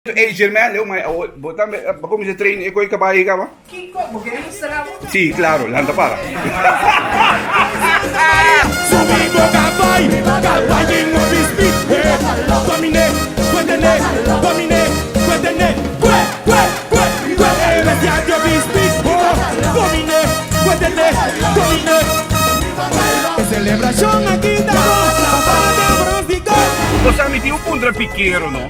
Ey Germain, leu mai awo bo tambe bo cuminsa train e coi caballo caba? Kico? Bo kere mustra bo? Si, claro, lanta para. Subi bo cabai, cabai tin hopi speed eh. Domine, cuetene, domine, cuetene, cue, cue, cue, cue e bestia tin hopi speed oh. Domine, cuetene, domine. E celebracion aki ta bon, papá den pronostico. Bo sa mi tin un puntra pikero no.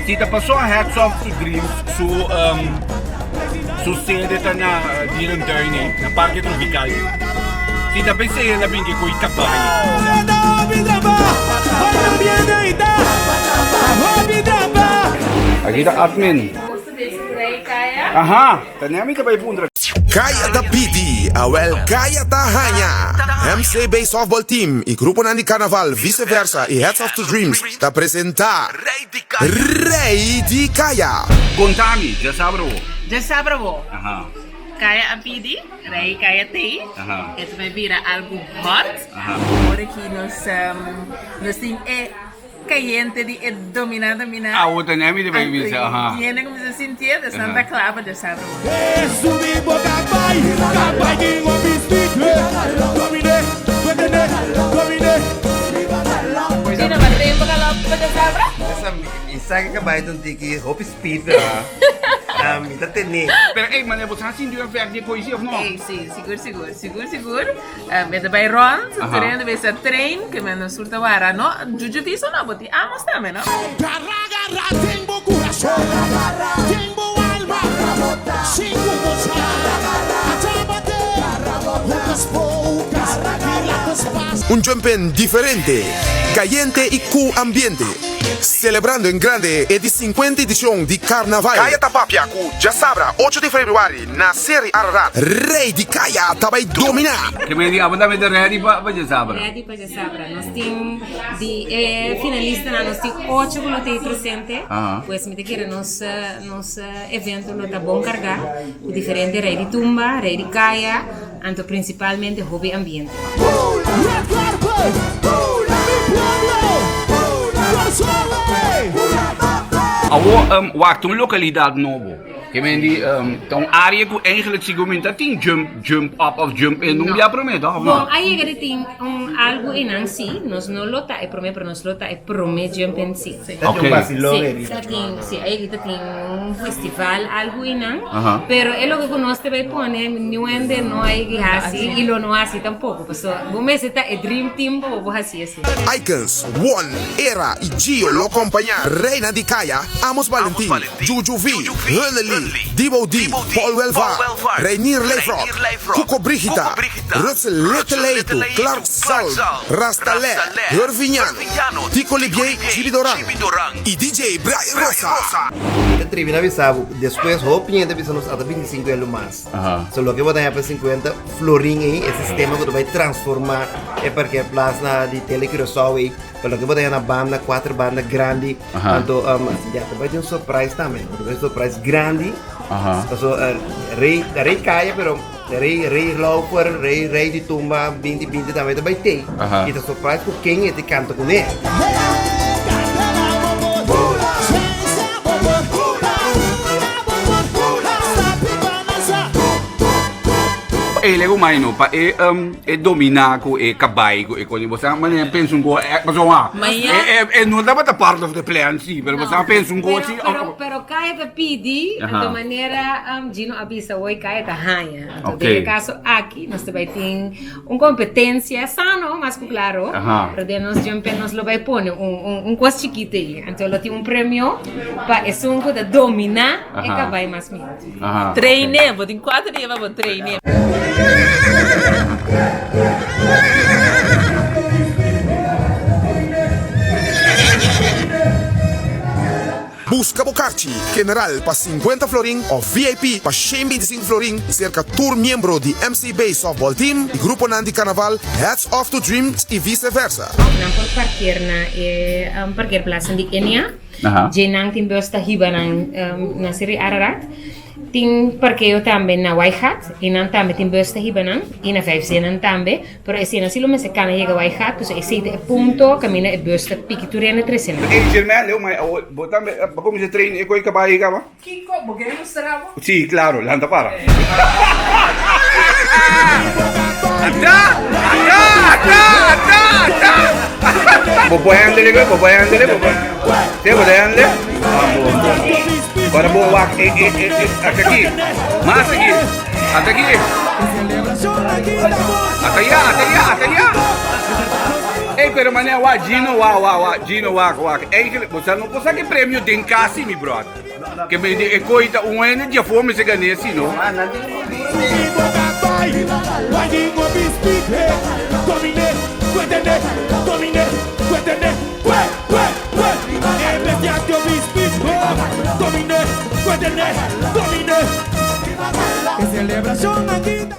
Si ta paso Hats Off to Dreams su su sede ta na Dierentuin ei, na Parke Tropical. Si ta pensei el a bin ke koi kabayo. Aki ta admin. Aha, ta ne mi ta bai puntra. Kaya ta pidi, awel kaya ta haña! MCB Softball Team y gruponan di Carnaval Vice Versa y Hats Off to Dreams ta presenta Rey di Kaya! Konta mi, dja sabra bo? Dja sabra bo. Kaya a pidi, Rey Kaya t'ei. E ta bai bira algu hot. Ora ki nos tin e Cayente di e domina domina. Awo ta nemi di bay bisa aha. Tiene como se sintié de Santa Clara pa Dios sabe. Subi bo cabai, cabai di hopi speed Domine, cuetene, domine. Dina ba tempo galop pa Dios sabra? Esa mi sa ke cabai ta un tiki hopi speed pero mi ta tene. Pero ey mane bo sa sinti un effect di e poesia of no? Ey si, sigur sigur, sigur sigur. Mi ta bai rond, train ta bisa train, ke men no sur ta wara no. Juju bisa no, bo tin amos tambe no. Garra garra den bo kurason, den bo alma, sin ku bo sa. Atrápate, pocas pocas, y latas pas. Un jumpen diferente, cayente y cu ambiente. Celebrando en grande e di 50 edicion di Carnaval. Caya ta papia cu djasabra ocho di februari Na Seri Ararat, Rey di Kaya ta bai dominá! Ke men di abo tambe ta ready pa pa djasabra? Ready pa djasabra. Nos tin di e finalistanan nos tin ocho ku lo ta ei presente. Pues mi ta kere nos nos evento lo ta bon kargá ku diferente rey di tumba, rey di kaya, anto prinsipalmente hopi ambiente. Red carpet, mi pueblo, Kòrsou! Awo wak ta un lokalidat nobo. Ke men di ta un área ku eigenlijk sigur men ta tin jump jump up of jump in un bia promé toch of no? Bon a yega di tin un algu einan sí, nos no lo ta e promé pero nos lo ta e promé jump in sí. Ta tin un basilon ei riba. Sí, ta tin, sí, a yega di ta tin un festival algu einan, pero e loke ku nos ta bai pone niun hende no a yega di hasi i lo no hasi tampoko pasobra bo mester ta e dream team pa bo por hasi esei. Icons, One, Era i Gio lo kompañá Reina di Kaya, Amos Valentin, Juju V, Hunnely, Dibo D, Paul Welvaart, Reinier Leefrock, Cuco Brigita, Rutsel Little Leito, Clark Salm, Rasta Le, Herviñano, Tico Libié, Gibi Doran y DJ Brian Rosa. Mi ta tribi na bisa bo, despues hopi hende a bisa nos ata bintisinko elu mas. So loke bo ta haña pa sinkuenta florin ei, e sistema ku ta bai transforma e parkeerplaats na di Tele Curaçao ei, pa loke bo ta haña na banda, kuater banda grandi. Anto ya ta bai tin un surprise tambe, ta bai surprise grandi. Paso rey rey kaya pero rey rey Lauper, rey rey di tumba binti binti tambe ta bai tei. I ta surprise ku ken e ta kanta kuné. E lego mai no pa e E dominá ku e kabai ku e kos. Bo sa manera pensa un kos, pasobra e no tabata part of the plan si, pero bo sa pensa un kos si. Pero, pero Kaya ta pidi, anto manera Gino a bisa hoy Kaya ta haña. Anto den e kaso aki nos ta bai tin un kompetensia sano, mas ku klaro, pero den nos jumpen nos lo bai pone un un kos chikito ei. Anto lo tin un premio pa esun ku ta dominá e kabai mas mihó. Traine, bo tin kuater dia pa bo traine. Buska bo karchi general pa 50 florin of VIP pa 125 florin serka tur miembro di MCB Softball Team y gruponan di Carnaval Hats Off to Dreams y vice versa. Nan por parkeer na e parkeerplaatsen di Enea. Dje nan tin bus ta hiba nan na Seri Ararat. Tin parkeo tambe na Waaigat y nan tambe tin bus ta hiba nan y na Vijf Zinnen tambe, pero esei nan si lo mester cana yega Waaigat, pasobra esei ta e punto caminda e bus ta piki tur hende trece nan. Ey Jermel, leu mai awo bo tambe bo cuminsa train e coy cabai caba? Kiko, bo kere mustra bo? Si, claro, lanta para. Ata! Ata! Ata! Ata! Ata! Bo por handle bo por handle, bo por. Si, bo ta handle? Ah, bo. Ora bo wak e e e e ata aki. Mas aki. Ata aki. Ata ya, ata ya, ata ya. Ey, pero mane wa Gino wa wa wa Gino wak wak. Eigenlijk, bo sa no por saki premio den kasi mi brother. Ke me di e koi ta un hende di afó mester gané si no.